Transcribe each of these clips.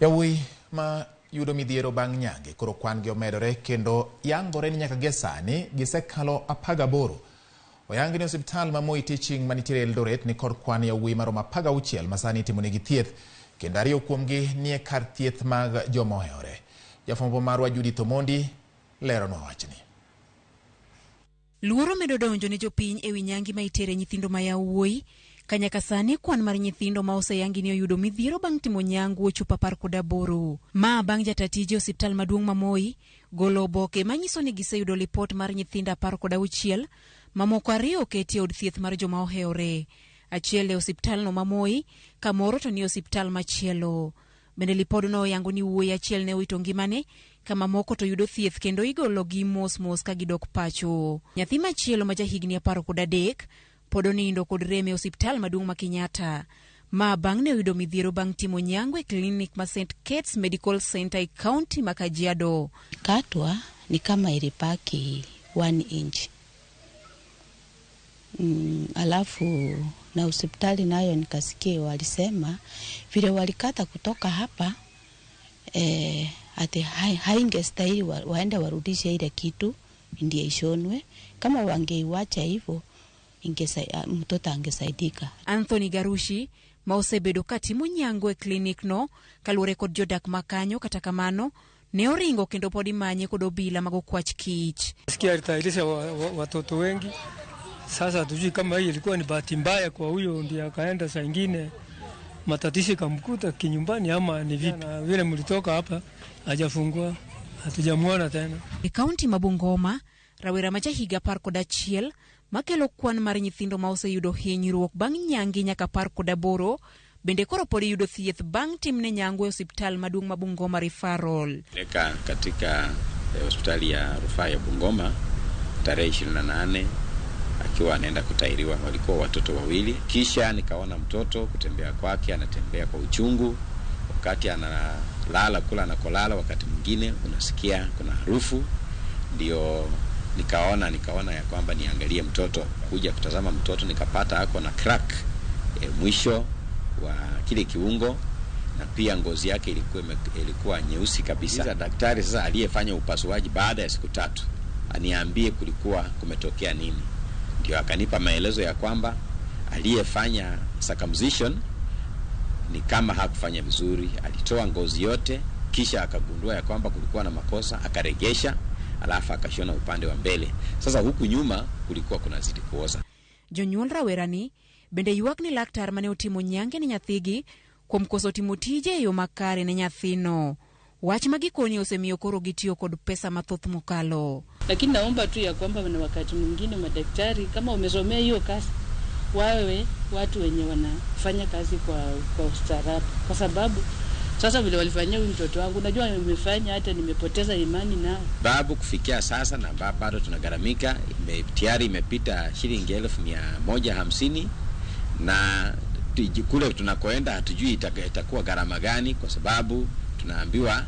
Yawuoyi ma yudo midhiero bang' nyange koro kwan gi omedore kendo yangore ni nyaka gie sani gisekalo 18. Oyangi ni osiptal ma Moi Teaching manitiere Eldoret ni kod kwan yawuoyi maromo 16 ma sani itimonegi thieth kendo ariyo kuomgi nie kar thieth mag joma ohewore. Jafwambo marwa Judith Omondi leronwa wachni. Luoro medo donjo ne jopiny ewi nyangi ma itere nyithindo ma yawuoyi ka nyaka sani kwan mar nyithindo ma oseyangi ni oyudo midhiero bang' timo nyangu ochopo 18. Ma bang' jata tije osiptal maduong' ma Moi golo oboke manyiso ni giseyudo lipot mar nyithindo 16 mamoko ariyo oketi e od thieth mar joma ohewore. Achiel e osiptalno ma Moi, kamoro to ni e osiptal machielo. Bende lipodno oyango ni wuoyi achiel ne owito ngimane ka mamoko to yudo thieth kendo igologi mos mos ka gidok pacho. Nyathi machielo ma jahigni 13 pod onindo kod rem e osiptal maduong' ma Kenyatta. Ma bang' ne oyudo midhiero bang' timo nyango e klinik ma St Kate's Medical Center e kaunti ma Kajiado. Katwa ni kama ilibaki 1 inch. Alafu na hospitali nayo nikasikia walisema vile walikata kutoka hapa ati haingestahili waende warudishe ile kitu ndiye ishonwe. Kama wangeiwacha hivyo mtoto angesaidika. Anthony Garushi ma osebedo ka timo nyango e klinik no kaluwore kod jodak makanyo, kata kamano ne oringo kendo pod imanye kod obila mag okwach kich. Sikia alitayarisha watoto wengi. Sasa hatujui kama hii ilikuwa ni bahati mbaya kwa huyo ndiye akaenda saa ingine matatizo ikamkuta kinyumbani ama ni vipi. Na vile mlitoka hapa hajafungua, hatujamuona tena. E kaunti ma Bungoma, rawera ma jahiga 11 makelo kwan mar nyithindo ma oseyudo hinyruok bang' nyangi nyaka 18 bende koro pod yudo thieth bang' timne nyango e osiptal maduong' ma Bungoma Referral. Leka katika hospitali ya rufaa ya Bungoma tarehe 28 akiwa anaenda kutairiwa, walikuwa watoto wawili. Kisha nikaona mtoto kutembea kwake anatembea kwa uchungu, wakati analala kula anakolala, wakati mwingine unasikia kuna harufu. Ndio nikaona ya kwamba niangalie mtoto, kuja kutazama mtoto nikapata ako na crack mwisho wa kile kiungo, na pia ngozi yake ilikuwa nyeusi kabisa. Sasa daktari sasa aliyefanya upasuaji baada ya siku 3 aniambie kulikuwa kumetokea nini. Ndio akanipa maelezo ya kwamba aliyefanya circumcision ni kama hakufanya vizuri, alitoa ngozi yote kisha akagundua ya kwamba kulikuwa na makosa, akaregesha, alafu akashona upande wa mbele. Sasa huku nyuma kulikuwa kunazidi kuoza. Jonyuol rawerani bende ywak ni laktar mane otimo nyange ne nyathigi kuom koso timo tije e yo makare ne nyathino. Wach ma gikoni osemiyo koro gitiyo kod pesa mathoth mokalo. Lakini naomba tu ya kwamba na wakati mwingine madaktari kama umesomea hiyo kazi wawe watu wenye wanafanya kazi kwa ustaarabu, kwa sababu sasa vile walifanyia huyu mtoto wangu, najua nimefanya hata nimepoteza imani nao. Babu kufikia sasa na bado tunagharamika, tayari imepita shilingi 1,150 na kule tunakoenda hatujui itakuwa gharama gani, kwa sababu tunaambiwa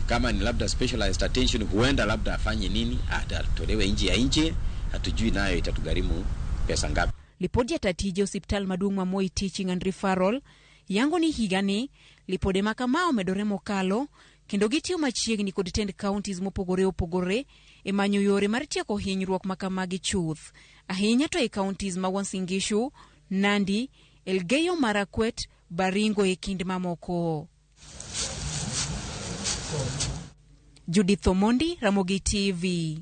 kama ni labda specialized attention huenda labda afanye nini, atatolewe nje ya nchi, hatujui nayo itatugharimu pesa ngapi. Lipodi ya tatije hospital maduong' ma Moi Teaching and Referral yango ni higani lipode ma kama omedore mokalo kendo gitiyo machiegni kod tend counties mopogore opogore e manyo yore mar tieko hinyruok ma kamagi chuth, ahinya to e counties ma Uasin Gishu, Nandi, Elgeyo Marakwet, Baringo e kind mamoko. Judith Omondi, Ramogi TV.